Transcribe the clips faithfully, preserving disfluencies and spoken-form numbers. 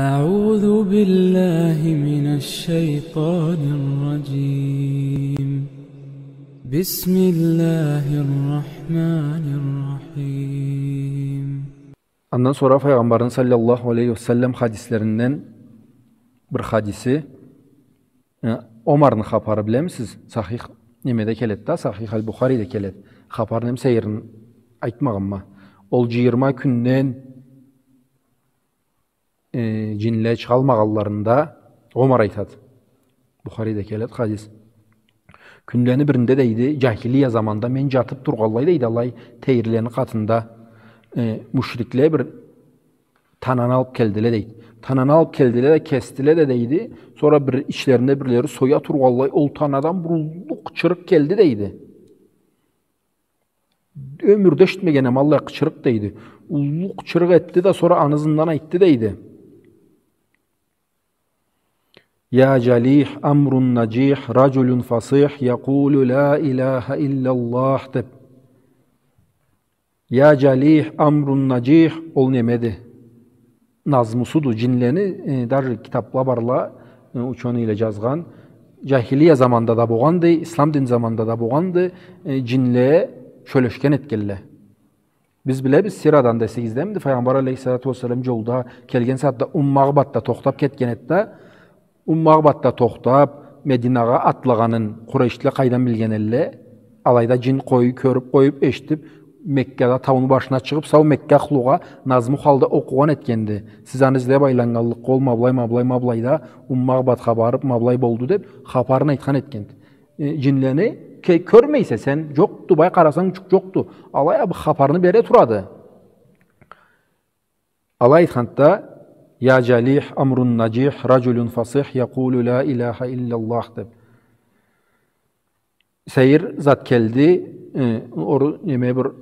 أعوذ بالله من الشيطان الرجيم. بسم الله الرحمن الرحيم. Андан сора Файгъамбарны саллаллаху алейхи ва саллам хадислеринден бир хадиси, э, Омарны хапары, билемисиз? Сахих немеде келеди да, Сахих аль-Бухариде келеди. Хапарын эм сейирин айтмагъанма. Ол джыйырма кюнден э, джинле чыгъалмагъанларында Омар айтады. Бухариде келеди хадис. Кюнлени биринде, дейди, джахилия заманда мен джатыб тургъанлай, дейди, алай тейрилени къатында, э, мушрикле бир тананы алыб келдиле, дейди. Тананы алыб келдиле да, кесдиле да, дейди. Сора бир ичлеринде бирлери соя тургъанлай, ол танадан бир уллу къычырыкъ келди, дейди. Ёмюрде эшитмеген эм аллай къычырыкъ, дейди. Уллу къычырыкъ этди да, сора аны ызындан айтды, дейди. يا جليح أمر نجيح رجل فصيح يقول لا إله إلا الله, деб. يا جليح أمر نجيح, ол немеди? Назмусуду, джинлени, э, даже китабла барла, э, учёныйле джазгъан, джахилия заманда да богъанды, ислам дин заманда да богъанды, э, джинле сёлешген этгенле. Биз билебиз, сирадан да эсигиздемиди, Файгъамбар алейхиссалату уассалам джолда келген сагъатда Умму Агъбатда тохтаб кетген эди да, Умму Агъбатда тохтаб, Мединагъа атлагъанын къурейшлиле къайдан билген элле? Алайда джин къой-, кёрюб къоюб, эшитиб, Меккада тауну башына чыгъыб, сау Мекка ахлугъа назму халда окъугъан этгенди. Сиз аны излеб айланнганлыкъгъа, ол ма былай, ма былай, ма былайда Умму Агъбатха барыб, ма былай болду деб, хапарын айтхан этгенди. Э, джинлени ке-, кёрмейсе сен, джокъду, бай къарасанг, джукъ джокъду. Алай а бу хапарны бере турады. Алай айтханда, يا جليح أمر نجيح رجل فصيح يقول لا إله إلا الله, деб. Сейир зат келди, э, ору, неме, бир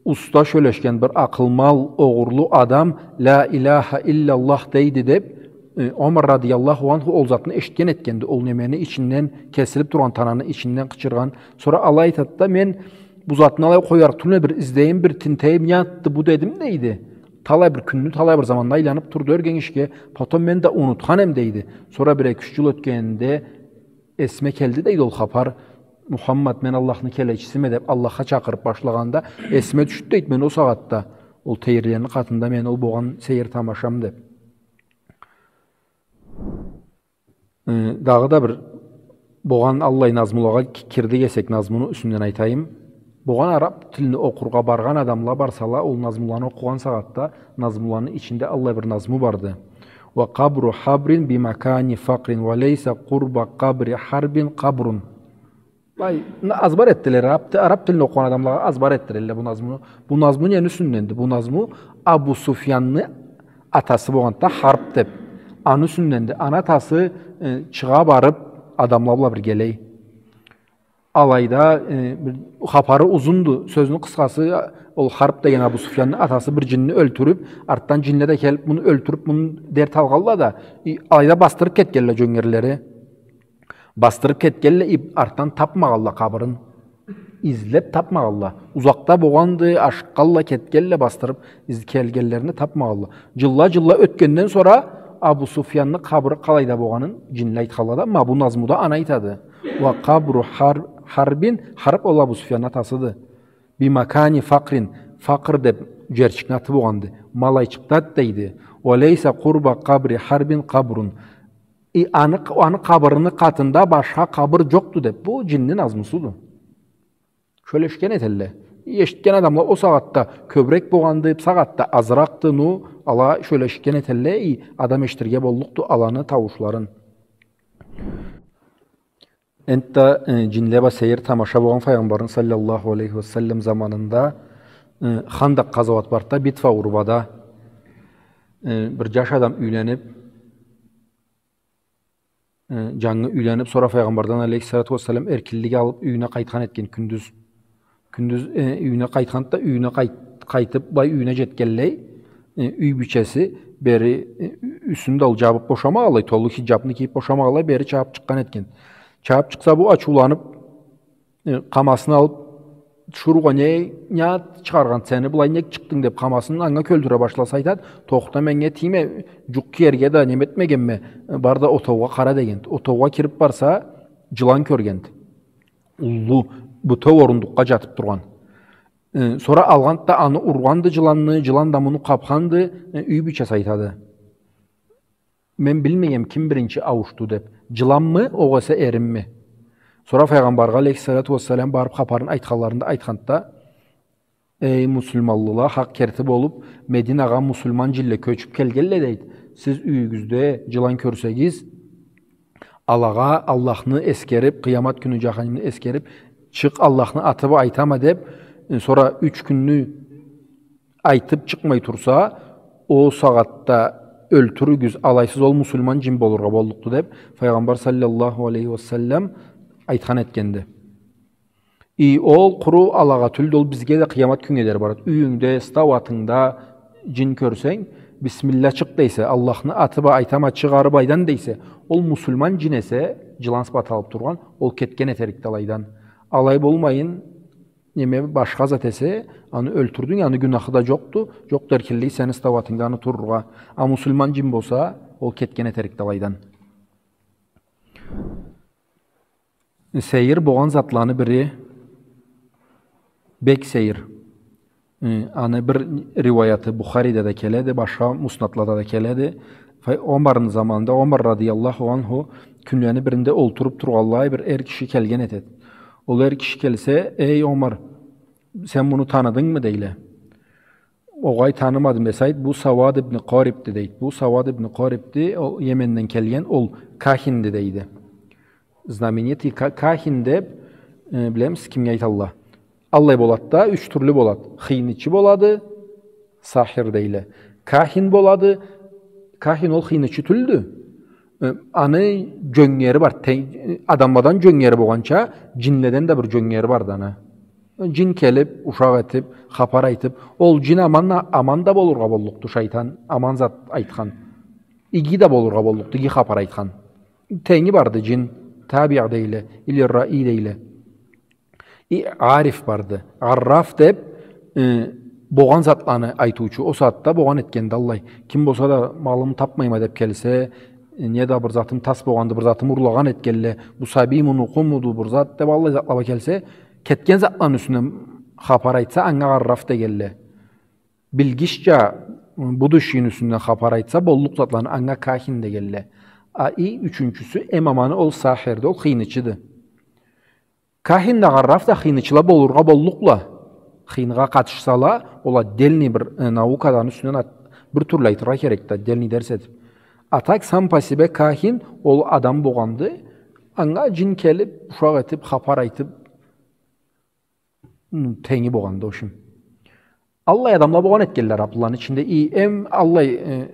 уста сёлешген, бир акъылмал, огъурлу адам لا إله إلا الله дейди, деб, э, Омар радияллаху анху ол затны эшитген этгенди, ол немени ичинден, кесилиб тургъан тананы ичинден къычыргъан. Сора алай айтады да, мен бу затны алай къоярыкъ тюлме, бир излейим, бир тинтейим, не затды бу дедим, дейди. Талай бир кюнню, талай бир заманны айланыб турду ёрге энишге, потом мен да унутхан эм, дейди. Сора бир эки-юч джыл ётгенинде эсиме келди, дейди, ол хапар. Мухаммад, мен Аллахны келечисиме деб, Аллахха чакъырыб башлагъанда, эсиме тюшдю, дейди, мен ол сагъатда, ол тейрилени къатында мен ол богъан сейир тамашам деб. Э, дагъыда бир богъан аллай назмулагъа ки-, кирдик эсек, назмуну юсюнден айтайым. Богъан араб тилни окъургъа баргъан адамла барсала, ол назмуланы окъугъан сагъатда назмуланы ичинде аллай бир назму барды. وقبر حبر بمكان فقر وليس قرب قبر حرب قبر. Бай, н-, азбар этдиле, араб ти-, араб тилни окъугъан адамлагъа азбар этдирелле бу назмуну. Бу назму нени юсюнденди? Бу назму Абу Суфьянны атасы богъанды да, Харб деб. Аны юсюнденди. Аны атасы, э, чыгъа барыб, адамла бла биргелей. Алайда, э, бир хапары узунду. Сёзню къысхасы, ол Харб деген Абу Суфьянны атасы бир джинни ёлтюрюб, артдан джинле да келиб, муну ёлтюрюб, муну дерт алгъанла да, и, алайда басдырыб кетгенле джёнгерлери. Басдырыб кетгенле, и артдан табмагъанла къабырын. Излеб табмагъанла. Узакъда богъанды, ашыкъгъанла, кетгенле, басдырыб из-, келгенлерини табмагъанла. Джылла, джылла ётгенден сора Абу Суфьянны къабыры къалайда богъанын джинле айтханла да, ма бу назмуда аны айтады. وقبر حر-, حرب, Харб ол Абу Суфьянны атасыды. بمكان فقر, Факър деб джерчикни аты богъанды. Ма алайчыкъдады, дейди. وليس قرب قبر حرب قبر. И аны, аны къабырыны къатында башха къабыр джокъду деб. Бу джинни назмусуду. Сёлешген этелле. Эшитген адамла ол сагъатда кёбюрек богъанды, бусагъатда азыракъды, ну, ала сёлешген этелле, и адам эшитирге боллукъду аланы тауушларын. Энтда, э, джинле бла сейир тамаша богъан Файгъамбарны саллаллаху алейхи ва саллам заманында, э, Хандакъ къазауат барды да, битва, урбада, э, бир джаш адам юйлениб, э, джангы юйлениб, сора Файгъамбардан алейхиссалату уассалам эркинлик алыб, юйюне къайтхан этген кюндюз. Кюндюз, э, юйюне къайтханды да, юйюне къайт-, къайтыб, былай юйюне джетгенлей, э, юй бийчеси бери, э, ю-, юсюн да ол джабыб бошамагъанлай, толу хиджабны кийиб бошамагъанлай, бери чабыб чыкъгъан этген. Чабыб чыкъса, бу ачыуланыб, э, къамасын алыб, «Тиширыугъа не, не зат чыгъаргъан сени, былай нек чыкъдынг?» деп, къамасын анга кёлтюре башласа, айтат: «Тохта, меннге тийме, жукъ киерге да неме этмегенме, бар да отоугъа къара», дегенди. Отоугъа кирип барса, жылан кёргенди. Уллу, бютеу орундукъгъа жатып тургъан. Э, сора алгъанды да аны ургъанды жыланны, жылан да муну къапханды, э, юй бийчеси айтады: «Мен билмегенме ким биринчи ауушду», — деп. «Жыланмы, огъесе эримми?» Сора Файгъамбаргъа алейхиссалату уассалам барып хапарын айтханларында айтханды да: «Эй, муслиманлыла, хакъ керти болуп, Мединагъа муслиман жинле кёчюп келгенле, — дейди. — Сиз юйюгюзде жылан кёрсегиз, алагъа Аллахны эсгерип, къыямат кюню, жаханимни эсгерип, чыкъ, Аллахны аты бла айтама деп, э, сора юч кюнню айтып чыкъмай турса, ол сагъатда ёлтюрюгюз, алайсыз ол муслиман жин болургъа боллукъду», — деп Файгъамбар саллаллаху алейхи уа саллам айтхан этгенди. И ол къуру алагъа тюлдю, ол бизге да къыямат кюннге дери барады. Юйюнгде, стауатынгда жин кёрсенг, «Бисмилла, чыкъ», — дейсе, «Аллахны аты бла айтама, чыгъарып айдан», — дейсе, ол муслиман жин эсе, жылан сыпаты алып тургъан, ол кетген этерикди алайдан. Алай болмайын, неме, башха зат эсе, аны ёлтюрдюнг, аны гюнахы да жокъду, жокъду, эркинлей сени стауатынгда аны турургъа. А муслиман жин болса, ол кетген этерикди алайдан. Сейир болгъан затланы бири, бек сейир. Э, аны бир риваяты Бухариде да келеди, башха муснатлада да келеди. Фа-, Омарны заманында, Омар радияллаху анху, кюнлени биринде олтуруп тургъанлай бир эр киши келген этеди. Ол эр киши келсе: «Эй, Омар, сен муну таныдынгмы?» — дейле. «Огъай, танымадым», — десе, айт: «Бу Сауад ибн Къарибди», — дейди. «Бу Сауад ибн Къарибди, ол Йеменден келген, ол кахинди», — дейди. Знаменитый ка-, кахин деп, э, билемисиз, кимге айталла? Аллай болады да, юч тюрлю болады. Хыйнычы болады, сахир дейле. Кахин болады, кахин ол хыйнычы тюлдю. Э, аны жёнгери бар, те-, адамладан жёнгери болгъанча, жинледен да бир жёнгери барды аны. Жин келип, ушакъ этип, хапар айтып, ол жин аман, аман да болургъа боллукъду, шайтан, аман зат айтхан. Иги да болургъа боллукъду, иги хапар айтхан. Тенги барды жин, табиъ дейле, или раи дейле. И ариф барды. Арраф деп, э, болгъан затланы айтыучу, ол сагъатда болгъан этгенди аллай. Ким болса да, «Малымы тапмайма», — деп келсе, э, не да бир затым тас болгъанды, бир затым урлагъан этгенле, бу сабий мунукъумуду, бир зат деп, аллай затла бла келсе, кетген затланы юсюнден хапар айтса, анга арраф дегенле. Билгичча, будущийни юсюнден хапар айтса, боллукъ затланы, анга кахин дегенле. А и ючюнчюсю, эм аманы, ол сахирди, ол хыйнычыды. Кахин да, арраф да хыйнычыла болургъа боллукъла. Хыйныгъа къатышсала, ол отдельный бир, э, наукады, аны юсюнден ат-, бир тюрлю айтыргъа керекди, отдельный дерс этип. А так, сам по себе кахин ол адам болгъанды, анга жин келип, ушакъ этип, хапар айтып, м, тенги болгъанды, ошум. Аллай адамла болгъан этгенле араплыланы ичинде, и эм аллай, э,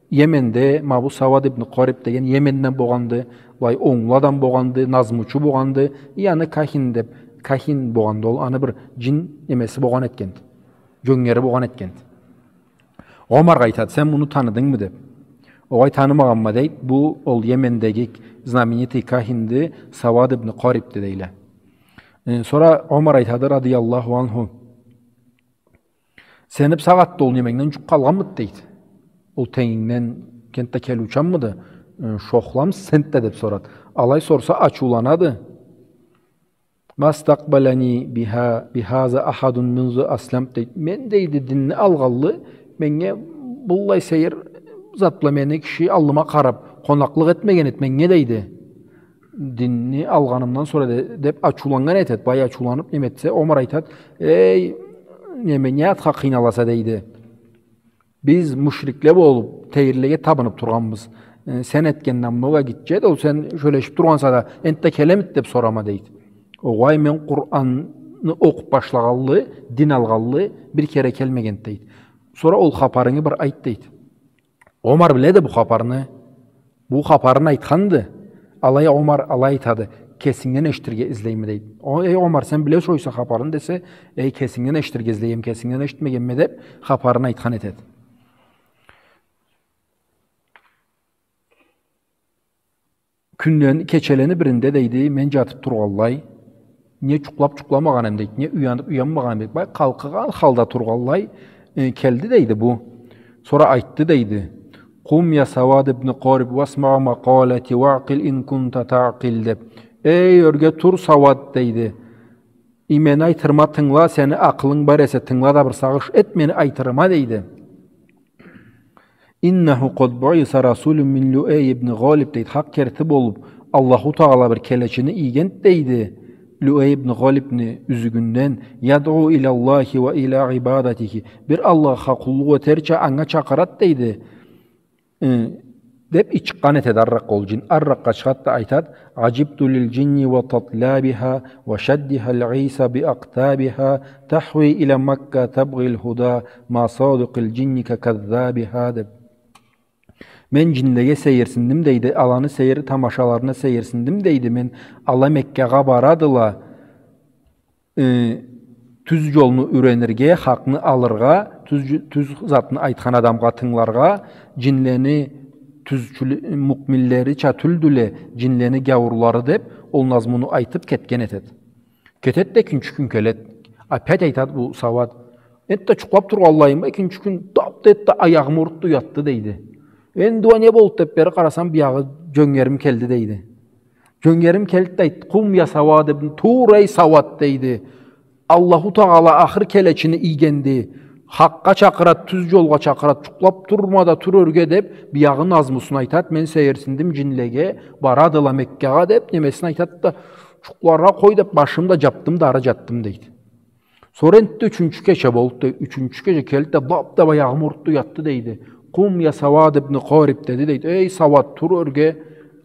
Йеменде, ма бу Сауад ибн Къариб деген Йеменден болгъанды, былай онглу адам болгъанды, назмучу болгъанды, и аны кахин деп, кахин болгъанды, ол аны бир жин немеси болгъан этгенди, жёнгери болгъан этгенди. Омаргъа айтады: «Сен муну таныдынгмы?» — деп. «Огъай, танымагъанма», — дейди. «Бу ол Йемендеги знаменитый кахинди, Сауад ибн Къарибди», — дейле. Э, сора Омар айтады, радияллаху анху: «Сени бусагъатда ол неменгден жукъ къалгъанмыды?» — дейди. «Ол тенгингден кент да келиучанмыды? Э, шохламы сен да?» — деп сорады. Алай сорса, ачыуланады. «Ма стакъбалани биха-, бихаза ахадун мунзу аслам», — дейди. «Мен, — дейди, — динни алгъанлы, меннге быллай сейир зат бла мени киши аллыма къарап, къонакълыкъ этмеген эди меннге», — дейди. «Динни алгъанымдан сора», — де-, деп ачыуланнган этеди. Бай ачыуланып неме этсе, Омар айтады: «Эй, неме, не затха къыйналаса?» — дейди. «Биз мушрикле болуп, тейрилеге табынып тургъанбыз. Э, сен этген намного гитче эди, ол сен сёлешип тургъанса да, энтда келемиди деп сорама», — дейди. «Огъай, мен Къуранны окъуп башлагъанлы, дин алгъанлы бир кере келмегенди», — дейди. «Сора ол хапарынгы бир айт», — дейди. Омар биледи бу хапарны. Бу хапарын айтханды. Алай Омар алай айтады: «Кесингден эшитирге излейме», — дейди. О, «Эй, Омар, сен билесе ойса хапарын», — десе, «Эй, кесингден эшитирге излейме, кесингден эшитмегенме», — деп, хапарын айтхан этеди. Кюнлени, кечелени биринде, дейди, мен жатып тургъанлай, Не джукълаб джукъламагъан эм, дейди, не уяныб уянмагъан эм, дейди. Былай къалкъыгъан халда тургъанлай, э, келди, дейди, бу. Сора айтды, дейди: «قم يا سواد بن قارب واسمع مقالتي واعقل إن كنت تعقل», — деб. «Эй, ёрге тур, Сауад», — дейди. «И мени айтырыма тынгыла, сени акъылынг бар эсе, тынгыла да бир сагъыш эт мени айтырыма», — дейди. «إنه قد بعث رسول من لؤي بن غالب», — дейди. «Хакъ керти болуб, Аллаху Тагъала бир келечини ийгенди, — дейди, — Луэй ибн Гъалибни юзюгюнден, يدعو إلى الله وإلى عبادته. Бир Аллахха къуллукъ этерча, анга чакъырады, — дейди. Э, — деб, ич чыкъгъан этеди арракъгъа ол джин. Арракъгъа чыгъады да айтады: عجبت للجن وتطلابها وشدها العيسى بأقطابها تهوي إلى مكة تبغي الهدى ما صادق الجن ككذابها», — деб. «Мен джинлеге сейирсиндим, — дейди, — аланы сейир тамашаларына сейирсиндим, — дейди. — Мен, ала Меккагъа барадыла, э, тюз джолну юренирге, хакъны алыргъа, тюз, тюз затны айтхан адамгъа тынгыларгъа, джинлени тюзчюле-, муъминлерича тюлдюле, джинлени гяуурлары», — деб, ол назмуну айтыб кетген этеди. Кетеди да экинчи кюн келеди. Опять айтады бу Сауад: «Энтда джукълаб тургъанлайыма, экинчи кюн даб да этди да, аягъымы урду да уятды», — дейди. «Энди уа не болду?» — деб, бери къарасам, биягъы джёнгерим келди, — дейди. «Джёнгерим келди да айтды: „قم يا سواد بن، тур, эй Сауад, — дейди. — Аллаху Тагъала ахыр келечини ийгенди. Хакъгъа чакъырады, тюз джолгъа чакъырады, джукълаб турма да, тур ёрге“, — деб, биягъы назмусун айтады. «Мен сейирсиндим джинлеге, барадыла Меккагъа», — деб, немесин айтады да, «джукъларгъа къой», — деб, башымы да джабдым да, ары джатдым», — дейди. Сора энтда ючюнчю кече болду, дейди. Ючюнчю кече келди да, даб да аягъымы урду да уятды, дейди. «قم يا سواد بن قارب», — деди, дейди. «Эй, Сауад, тур ёрге,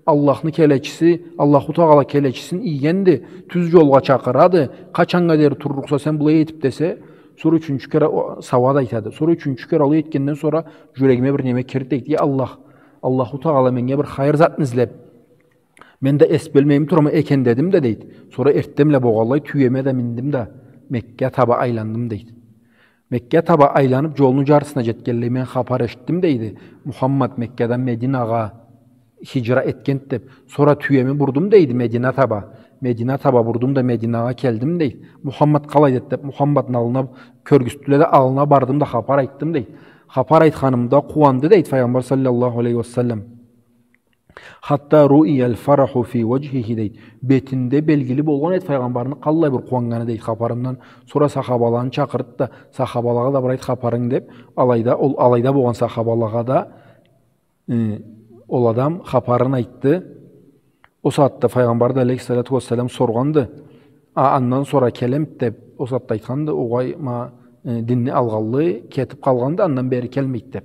Аллахны келечиси, Аллаху Тагъала келечисин ийгенди, тюз джолгъа чакъырады. Къачаннга дери турлукъса сен былай этиб?» — десе, сора ючюнчю кере о, Сауад айтады. Сора ючюнчю кере алай этгенден сора джюрегиме бир неме кирди, дейди. «Я Аллах, Аллаху Тагъала меннге бир хайыр затны излеб, мен да эс бёлмейми турама экен дедим да», — дейди. «Сора эртденбла болгъанлай тюеме да миндим да, Меккагъа таба айландым», — дейди. «Меккагъа таба айланыб, джолну джарысына джетгенлей, мен хапар эшитдим, — дейди, — Мухаммад Меккадан Мединагъа хиджра этгенди деб. Сора тюеми бурдум, — дейди, — Медина таба. Медина таба бурдум да, Мединагъа келдим, — дейди. — Мухаммад къалайды?» — деб, Мухаммадны аллына кёргюзтдюле да, аллына бардым да, хапар айтдым, — дейди. — Хапар айтханымда къууанды, — дейди, — Файгъамбар саллаллаху алейхи ва саллам. حتى رؤي الفرح في وجهه», — дейди. Бетинде белгили болгъан эди Файгъамбарны къаллай бир къууаннганы, дейди, хапарымдан. Сора сахабаланы чакъырды да, сахабалагъа да бир айт хапарынгы деб, алайда, ол алайда болгъан сахабалагъа да, э, ол адам хапарын айтды. Ол сагъатда Файгъамбар да, алейхиссалату уассалам, соргъанды: «А, андан сора келемиди?» — деб, ол сагъатда айтханды: «Огъай, ма, э, динни алгъанлы кетиб къалгъанды, андан бери келмейди», — деб.